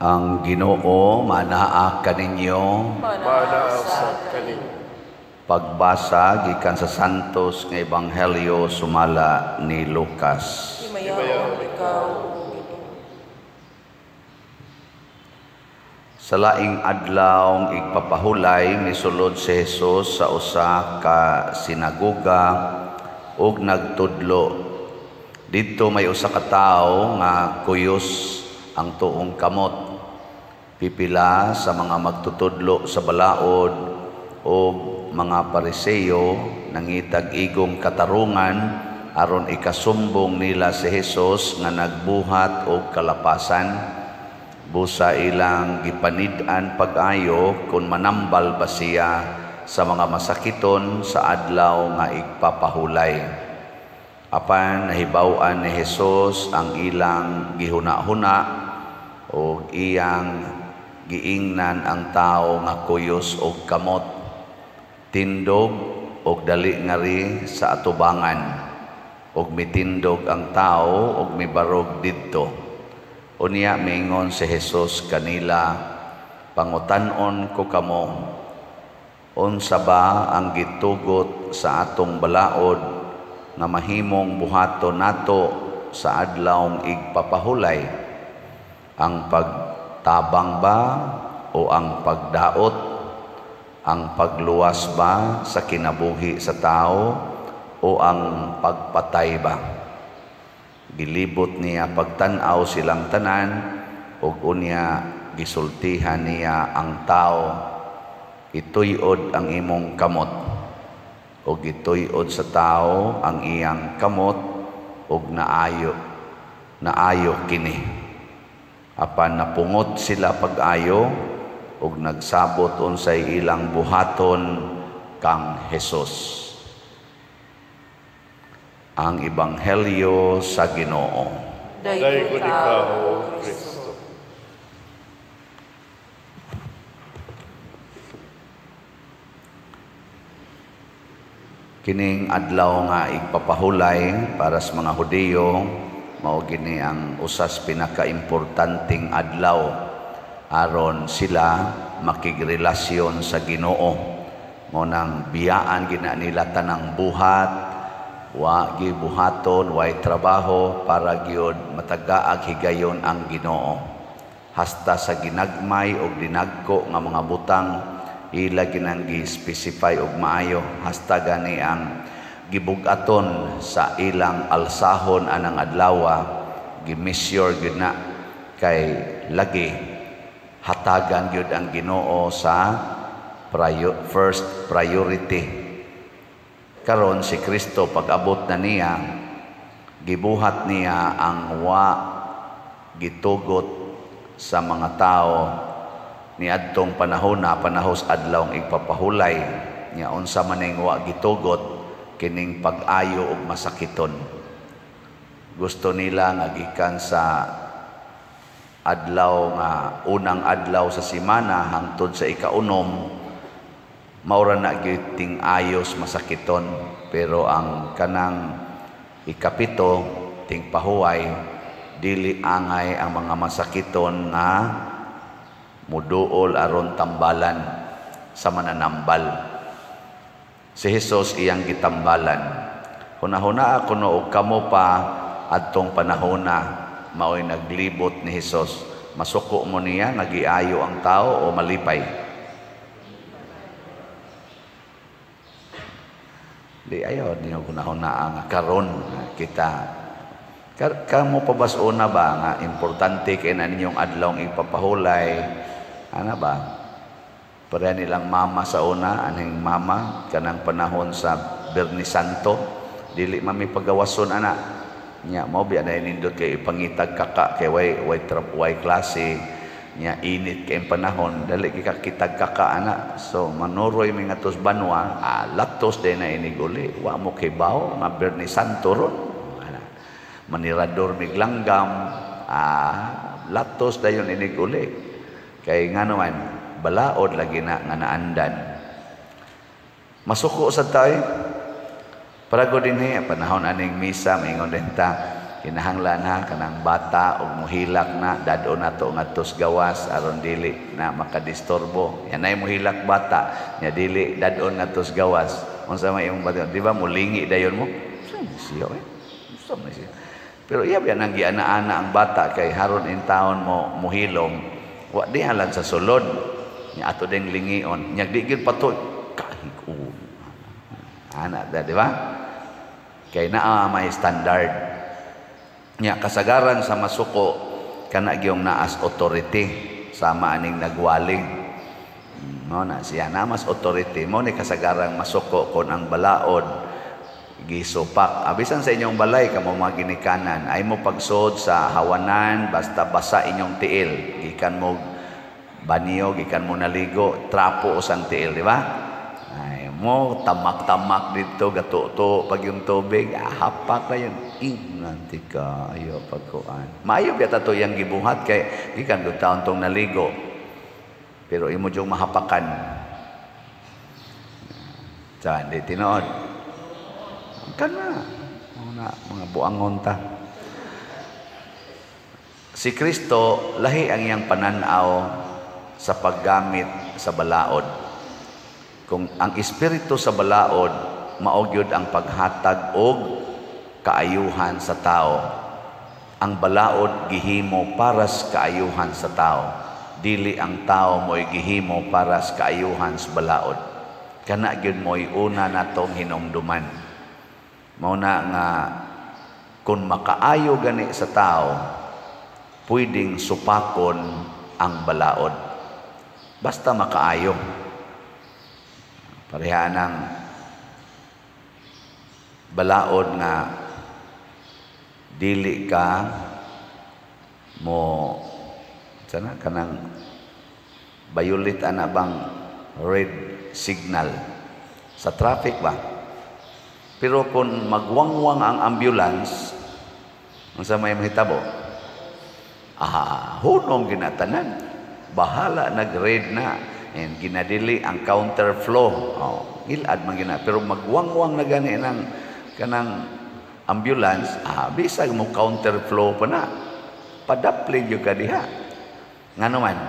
Ang Ginoo manaa kaninyo. Manaa sa kaninyo. Pagbasa gikan sa Santos nga Ebanghelyo sumala ni Lucas. Himayaon ikaw, O Ginoo. Sa laing adlaw igpapahulay, misulod si Jesus sa usa ka sinagoga ug nagtudlo. Didto may usa ka tawo nga kuyos ang tuong kamot. Pipila sa mga magtutudlo sa balaod o mga Pariseo nangitag igong katarungan aron ikasumbong nila si Jesus nga nagbuhat og kalapasan. Busa ilang gipanid-an pag-ayo kung manambal ba siya sa mga masakiton sa adlaw nga igpapahulay. Apan nahibaw-an ni Jesus ang ilang gihuna-huna og iyang giingnan ang tawo nga kuyos og kamot, tindog og dali ngari sa atubangan. Og mitindog ang tawo og mibarog didto. Unya miingon si Jesus kanila, pangutan-on ko kamo, unsa ba ang gitugot sa atong balaod nga mahimong buhaton nato sa adlawng igpapahulay? Ang pagtabang ba o ang pagdaot? Ang pagluwas ba sa kinabuhi sa tao o ang pagpatay ba? Gilibot niya pagtan-aw silang tanan ug unya gisultihan niya ang tao, ituyod ang imong kamot. Ug gituyod sa tao ang iyang kamot ug naayo kini. Apan napungot sila pag-ayo ug nagsabot unsay ilang buhaton kang Jesus. Ang Ebanghelyo sa Ginoo. Daygon ikaw, O Kristo. Kining adlaw nga igpapahulay para sa mga Hudiyo, mao gini ang usas pinakaimportanteng adlaw aron sila makigrelasyon sa Ginoo. Mao nang biyaan gina nila tanang buhat, wa gibuhaton, way trabaho para gyud matagaag higayon ang Ginoo. Hasta sa ginagmay og dinagko nga mga butang ila ginang gi-specify og maayo, hasta gani ang gibug-aton sa ilang alsahon anang adlawa, gi-measure gyud na kay lagi hatagan gyud ang Ginoo sa first priority. Karon si Kristo pag-abot na niya, gibuhat niya ang wa gitugot sa mga tao niadtong panahona, panahos adlawng igpapahulay niya. Unsa man ning wa gitugot kining pag-ayo og masakiton. Gusto nila nga gikan sa adlaw nga unang adlaw sa semana hangtod sa ikaunom, maura na gyud ting ayos masakiton, pero ang kanang ikapito ting pahuway, dili angay ang mga masakiton nga muduol aron tambalan sa mananambal. Si Jesus iyang gitambalan. Hunahuna ako no og kamo pa adtong panahona maoy naglibot ni Jesus, masuko mo niya nga giayo ang tao o malipay? Di ayo niyo hunahuna nga karon kita. Kamo pa bas una ba nga importante kay na ninyong adlawng ipapahulay? Ana ba? Pareha nilang mama sa una, aning mama kanang panahon sa Biyernes Santo, dili man mi pagawason ana. Nya mao biya na nindot kay ipangitag kaka kay way klase, nya init kay panahon, dali kay kakitag kaka ana. So manuroy mi ngadto sa banwa, latos day na iniguli, wa mo kibaw nga Biyernes Santo ron. Ana. Manirador mig langgam, latos dayon iniguli. Kay ngano man balaod lagi na nga naandan. Masuko sa tayo. Para ko din panahon aning misa, maingon din ta, Kinahanglan ha, kanang bata og muhilak na dad-on nato ngadto sa gawas aron dili na makadisturbo. Yan ay muhilak bata nya dili dad-on ngadto sa gawas. Unsa may imong bata, di ba mulingi dayon mo? Siya eh. Unsa man siya? Pero iya ba nang giana-ana ang bata kay haron in taon mo muhilom, wa di halan sa sulod. Nya ato ding lingion. Nya di gyud patoy kahig. Ana da, di ba? Kay naa may standard. Nya kasagaran sa masuko kana gyung naas authority sama aning nagwali. Mo na siya na mas authority mo ni kasagarang masuko kon ang balaod gisupak. Abisan sa inyong balay kamo mga ginikanan ay mo pagsod sa hawanan basta basa inyong tiil, gikan mo banyo, gikan mo naligo, trapo usang tiil, di ba? Ay mo tamak-tamak dito gatuto pag yung tubig, hapak na yun. Nanti ka ayo pagkuan. Maayo gyud to yang gibuhat kay gikan gud taon tong naligo. Pero imo jung mahapakan. Sa di tinuod. Kana mga mga buangon ta. Si Kristo lahi ang iyang pananaw sa paggamit sa balaod. Kung ang espiritu sa balaod mao gyud ang paghatag og kaayuhan sa tao. Ang balaod gihimo para sa kaayuhan sa tao. Dili ang tao mo'y gihimo para sa kaayuhan sa balaod. Kana gyud mo'y una natong hinumduman. Mao na nga kung makaayo gani sa tao, pwedeng supakon ang balaod. Basta makaayo. Pareha ng balaod nga dili ka mo sana kanang violet ana bang red signal sa traffic ba? Pero kung magwangwang ang ambulance, unsa may mahitabo? Ah, hunong ginatanan. Bahala nag-red na and ginadili ang counterflow. Oh, gilad man gina. Pero magwangwang na gani ng kanang ambulance, bisag mo counterflow pa na. Padapli gyud ka diha. Ngano man,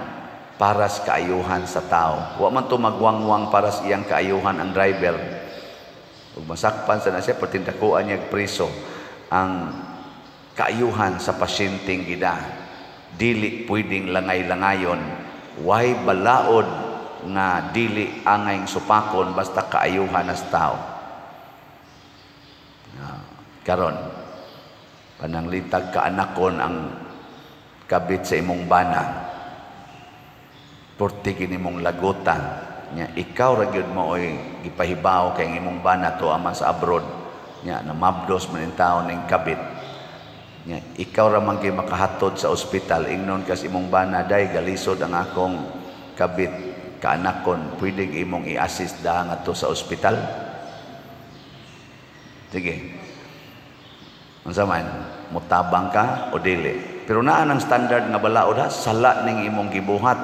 para sa kaayuhan sa tao. Wa man to magwangwang para sa iyang kaayuhan ang driver. Ug masakpan sa na siya, pertindakuan niya priso ang kaayuhan sa pasyenteng gida. Dili pwedeng langay-langayon. Way balaod nga dili angay supakon basta kaayuhan as tao. Karon pananglitag kaanakon ang kabit sa imong bana. Porti kini mong lagutan nya ikaw ra gyud mo oy gipahibaw kay imong bana to ama sa abroad nya namabdos man in taon ning kabit nya ikaw ra man gyud makahatod sa ospital. Ingnon kas imong bana, "Day, galisod ang akong kabit kaanakon, pwede imong i-assist da ngadto sa ospital?" Sige, unsa man, mutabang ka o dili? Pero naa ang standard nga balaod ha, sala ning imong gibuhat,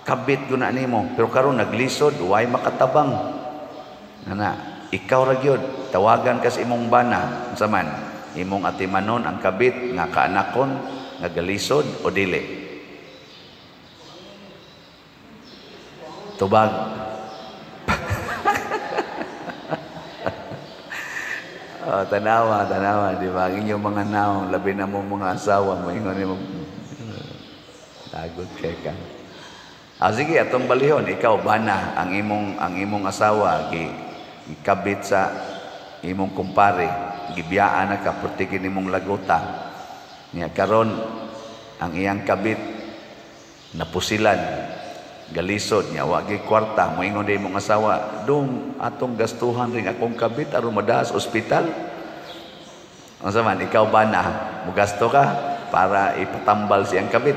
kabit ko na nimo, pero karon naglisod, way makatabang. Ana, ikaw ra gyud, tawagan ka sa imong bana, unsa man, imong atimanon ang kabit nga kaanakon nga galisod o dili? Tubag. Oh, tanawa, tanawa, di ba? Ang inyong mga naong, labi na mo mga asawa, moingon nimo, lagot kay ka. Ah, sige, atong balihon, ikaw bana ang imong asawa gikabit sa imong kumpare, gibiyaan na ka perti nimong laguta. Nya karon ang iyang kabit napusilan, galisod niya, wa gyud kwarta, moingon di imong asawa, "Dong, atong gastuhan ring akong kabit aron madaas ospital." Unsa man, ikaw bana, mugasto ka para ipatambal siyang kabit?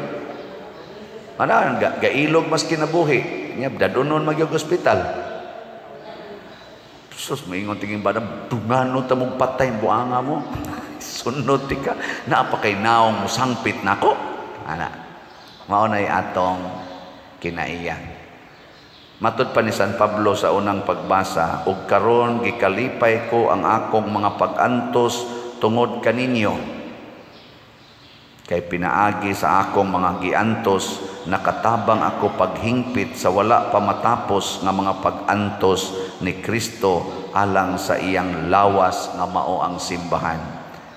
Ana, gailog mas kinabuhi. Nya dadunon magyog ospital. Sus, moingon tingin bana, "Dungano ta mong patay buanga mo. Sunod ti ka, naa pa kay naong musangpit nako." Ana. Mao nay atong kinaiya. Matud pa ni San Pablo sa unang pagbasa, "Ug karon gikalipay ko ang akong mga pag-antos tungod kaninyo." Kay pinaagi sa akong mga giantos, nakatabang ako paghingpit sa wala pa matapos nga mga pag-antos ni Kristo alang sa iyang lawas nga mao ang simbahan.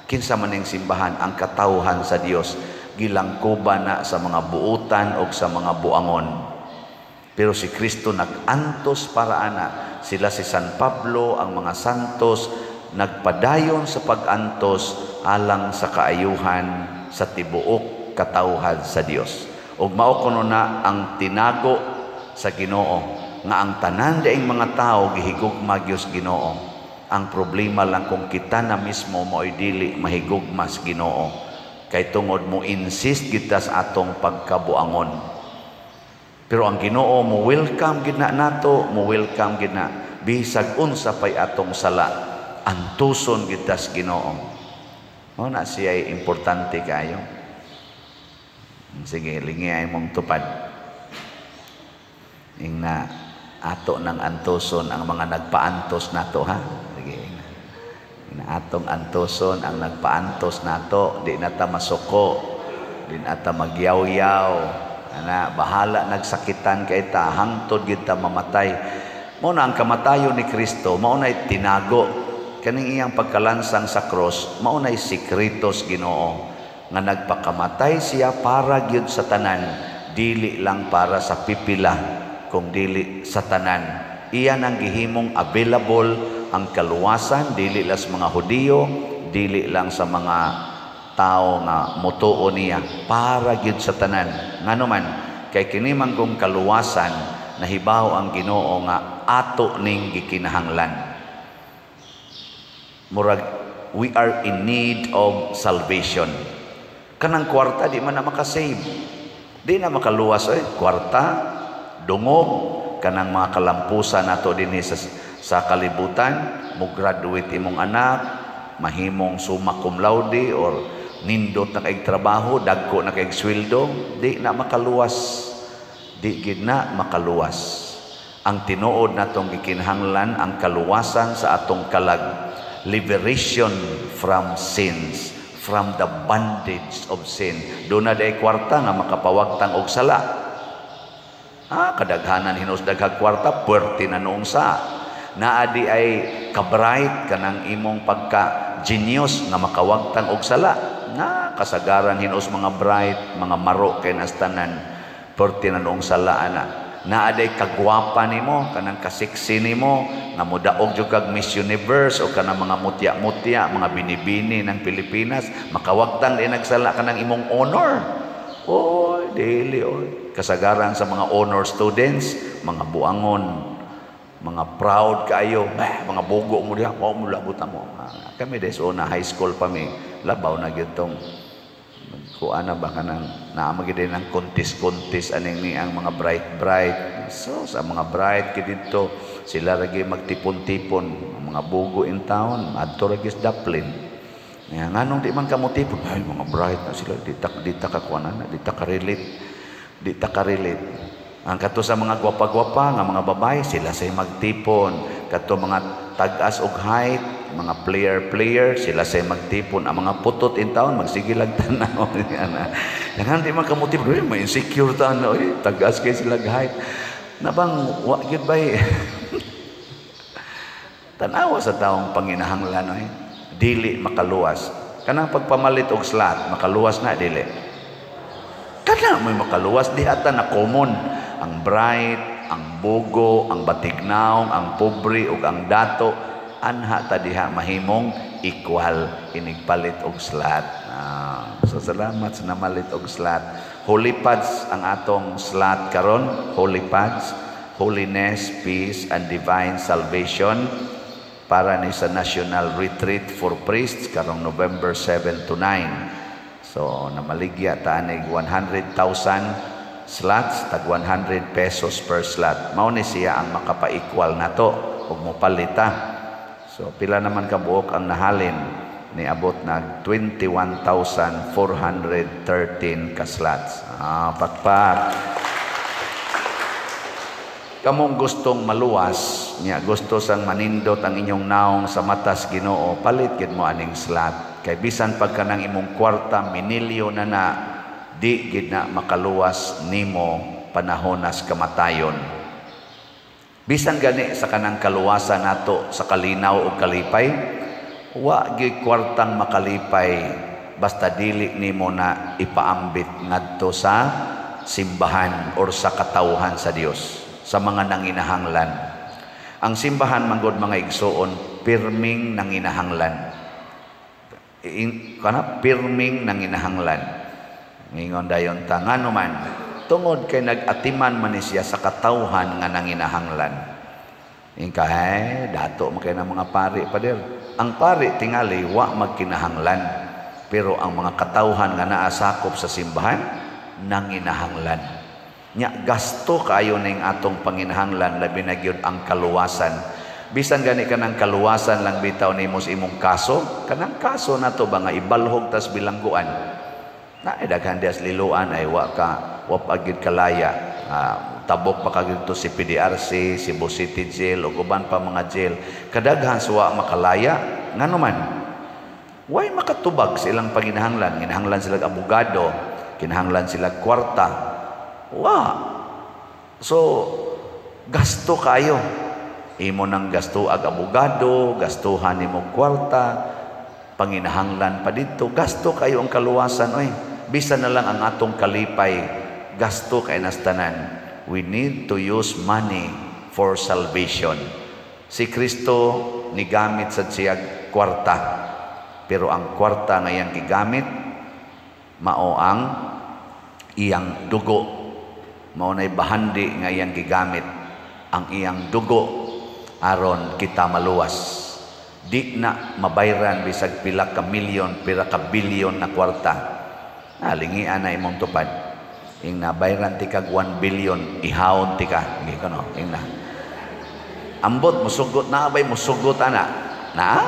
Kinsa man ning simbahan? Ang katawhan sa Dios, gilangkoban na sa mga buutan o sa mga buangon. Pero si Kristo nag-antos para ana. Sila si San Pablo, ang mga santos, nagpadayon sa pag-antos alang sa kaayuhan sa tibuok katawhan sa Dios. Ug mao kuno na ang tinago sa Ginoo nga ang tanan diing mga tawo gihigugma gyud sa Ginoo. Ang problema lang kung kita na mismo mao'y dili mahigugma sa Ginoo, kay tungod mo insist kita sa atong pagkabuangon. Pero ang Ginoo mo welcome gid na nato, mo welcome gid na bisag unsa pay atong sala, antuson gid ta sa Ginoo. Mao na siya importante kayo. Sige, lingi ay mong tupad. Ingna ato nang antuson ang mga nagpaantos nato, ha. Sige, ingna. Ingna atong antuson ang nagpaantos nato, di na ta masuko, di na ta magyaw-yaw. Ana, bahala nagsakitan kay ta hangtod gid ta mamatay. Mao na ang kamatayon ni Kristo, mao na tinago kaning iyang pagkalansang sa cross, mao nay sikretos Ginoo nga nagpakamatay siya para gyud sa tanan, dili lang para sa pipila, kung dili sa tanan. Iya nang gihimong available ang kaluwasan, dili lang sa mga Hudiyo, dili lang sa mga tao nga motuo niya, para gyud sa tanan. Ngano man kay kini man kung kaluwasan, nahibaw ang Ginoo nga ato ning gikinahanglan. Murag we are in need of salvation. Kanang kwarta di man na makasave, di na makaluwas oy. Kwarta, dungog, kanang mga kalampusan nato dinhi sa kalibutan, mo graduate imong anak, mahimong summa cum laude or nindot na kay trabaho, dagko na kay sweldo, di na makaluwas. Di gid na makaluwas. Ang tinuod natong gikinahanglan ang kaluwasan sa atong kalag, liberation from sins, from the bondage of sin. Doon na day kwarta nga makapawagtang og sala. Kadaghanan hinus daghag kwarta, puwerte na noong sa. Naa di ay kabright kanang imong pagka genius nga makawagtang og sala. Na kasagaran hinus mga bright, mga maro kay nastanan, puwerte na noong sala ana. Naa day kagwapa nimo, kanang kasiksi nimo nga modaog jud kag Miss Universe o kanang mga mutya-mutya, mga binibini ng Pilipinas, makawagtang di nagsala kanang imong honor. Oy, dili oy. Kasagaran sa mga honor students, mga buangon, mga proud kaayo, bah, mga bugo mo diha, mo labutan mo. Kami des una high school pa mi, labaw na gyud tong kuan na ba kanang naa gyud ng contest-contest aning ni ang mga bright-bright. So sa mga bright kid didto sila ra gyud magtipon-tipon, ang mga bugo in town adto ra gyud sa Daplin. Nga nganong di man ka motipon? Ay, mga bright na sila, di ta ka kuan na, di ta ka relate. Di ta ka relate. Ang kato sa mga gwapa-gwapa nga mga babae, sila say magtipon. Kato mga tag-as og height, mga player-player, sila say magtipon. Ang mga putot in town, magsige lag tanaw. Nga di man ka motipon, uy, may insecure ta na, uy, tag-as kay sila height. Nabang, wa gyud bay. Tanawa sa taong panginahanglan, oy. Dili makaluwas. Kanang pagpamalit og slot, makaluwas na dili. Kana may makaluwas di ata na common ang bright, ang bugo, ang batignaong, ang pobre ug ang dato, anha ta diha mahimong equal inigpalit og slot. So salamat sa namalit og slot. Holy Pads ang atong slot karon, Holy Pads, Holiness, Peace and Divine Salvation, para ni sa National Retreat for Priests karong November 7 to 9. So namaligya ta anig 100,000 slots, tag 100 pesos per slot. Mao ni siya ang makapa-equal nato ug mopalita. So pila naman kabuok ang nahalin, niabot nag 21,413 ka slots. Pakpak. Kamong gustong maluwas nya, gusto sang manindot ang inyong naong sa matas Ginoo, palit gid mo aning slot, kay bisan pagka nang imong kwarta minilyo na na, di gid na makaluwas nimo panahonas kamatayon. Bisan gani sa kanang kaluwasan nato sa kalinaw o kalipay, wa gyud kwartang makalipay basta dili nimo na ipaambit ngadto sa simbahan or sa katawhan sa Dios, sa mga nanginahanglan. Ang simbahan manggod, mga igsuon, pirming nanginahanglan. Kana pirming nanginahanglan. Ngingon dayon ta, ngano man? Tungod kay nag-atiman man ni siya sa katawhan nga nanginahanglan. Ingka, hey, dato man kay ng mga pari, pader. Ang pari tingali wa magkinahanglan, pero ang mga katawhan nga naasakop sa simbahan nanginahanglan. Nya gasto kaayo ning atong panginahanglan, labi na gyud ang kaluwasan. Bisan gani kanang kaluwasan lang bitaw nimo sa imong kaso, kanang kaso nato ba nga ibalhog tas bilangguan. Na daghan dias liluan ay wa ka wa pa gyud kalaya. Tabok pa ka didto si PDRC, Cebu City Jail ug uban pa mga jail. Kadaghan suwa makalaya, ngano man? Way makatubag sa ilang panginahanglan. Kinahanglan sila abogado, kinahanglan sila kwarta. Wa. So gasto kayo. Imo nang gasto ag abogado, gastuhan nimo kwarta, panginahanglan pa dito, gasto kayo ang kaluwasan oy. Bisan na lang ang atong kalipay, gasto kay nastanan. We need to use money for salvation. Si Kristo nigamit sa siyag kwarta, pero ang kwarta nga iyang gigamit mao ang iyang dugo. Mao nay bahandi nga iyang gigamit, ang iyang dugo aron kita maluwas. Di na mabayran bisag pila ka milyon, pila ka bilyon na kwarta. Nalingian na imong tupad. Ing nabayran ti kag 1 billion, ihawon ti ka. Hindi ko no, ing na. Ambot, musugot na abay, musugot ana. Na?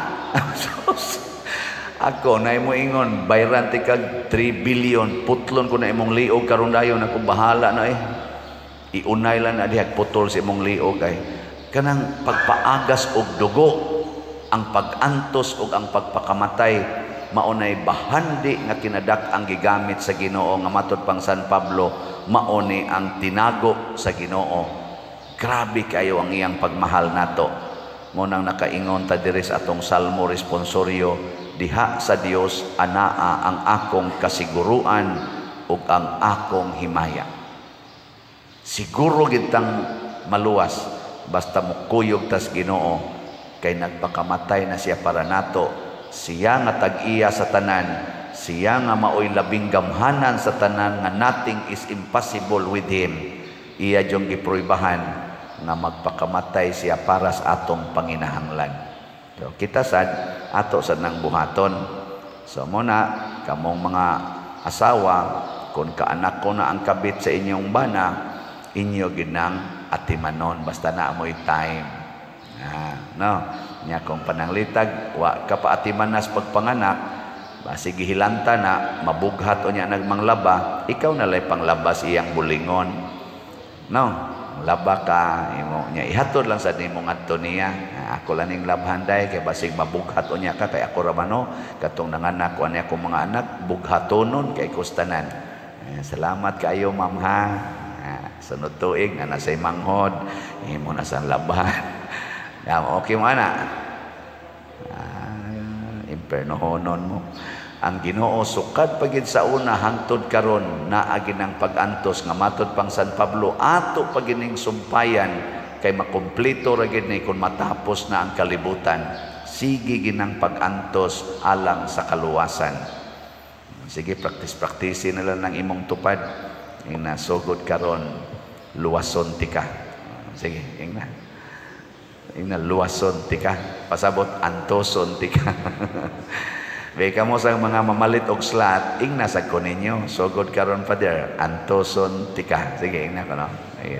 Ako, na imo ingon, bayran ti kag 3 billion, putlon ko na imong liog karon dayon, ako bahala na eh. Iunay lang na dihag putol sa imong liog ay. Kanang pagpaagas og dugo, ang pag-antos og ang pagpakamatay, maunay bahandi nga kinadak ang gigamit sa Ginoo nga matod pang San Pablo, mauni ang tinago sa Ginoo. Grabe kayo ang iyang pagmahal nato. Mo nang nakaingon ta diri sa atong Salmo responsorio, diha sa Dios anaa ang akong kasiguruan ug ang akong himaya. Siguro gitang maluwas basta mukuyog tas Ginoo, kay nagpakamatay na siya para nato. Siya nga tag-iya sa tanan, siya nga maoy labing gamhanan sa tanan, nga nothing is impossible with him. Iya jong gipruibahan nga magpakamatay siya para sa atong panginahanglan. So, kita sad ato sad nang buhaton. So muna kamong mga asawa, kung kaanak ko na ang kabit sa inyong bana, inyo ginang atimanon basta na amoy time. No, nya kung pananglitag wa ka paatiman nas pagpanganak, basig gihilanta na mabughat o nya nagmanglaba, ikaw na lay panglabas iyang bulingon. No, laba ka imo nya ihatod lang sa nimo ngadto niya. Ako lang ning labhan day kay basig mabughat o nya ka, kay ako ra man no katong nanganak ko ani akong mga anak bughatonon kay kustanan. Salamat kaayo ma'am ha. Sunod tuig na nasay manghod imo na san labhan. Ya, okay mo ana. Impernohonon mo. Ang Ginoo sukad pagid sa una hangtod karon naa ginang pag-antos nga matod pang San Pablo ato pagining sumpayan kay makumpleto ra gid ni kun matapos na ang kalibutan. Sige ginang pag-antos alang sa kaluwasan. Sige, praktis-praktisi na lang ng imong tupad. Ing nasugod karon luwason tika. Sige, ing na. Ing na luwason tika. Pasabot antoson tika. Beka mo sa mga mamalit og slat, ing nasa ko ninyo. Sugod karon, Father, antoson tika. Sige, ing na ko no.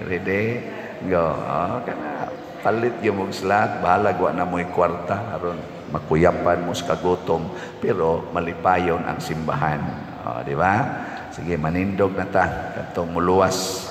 Ready? Go. Oh, kana palit yung og slat, bahalag wa na mo'y kwarta aron makuyapan mo sa kagutom, pero malipayon ang simbahan. Oh, di ba? Sige, manindog na ta katong muluwas.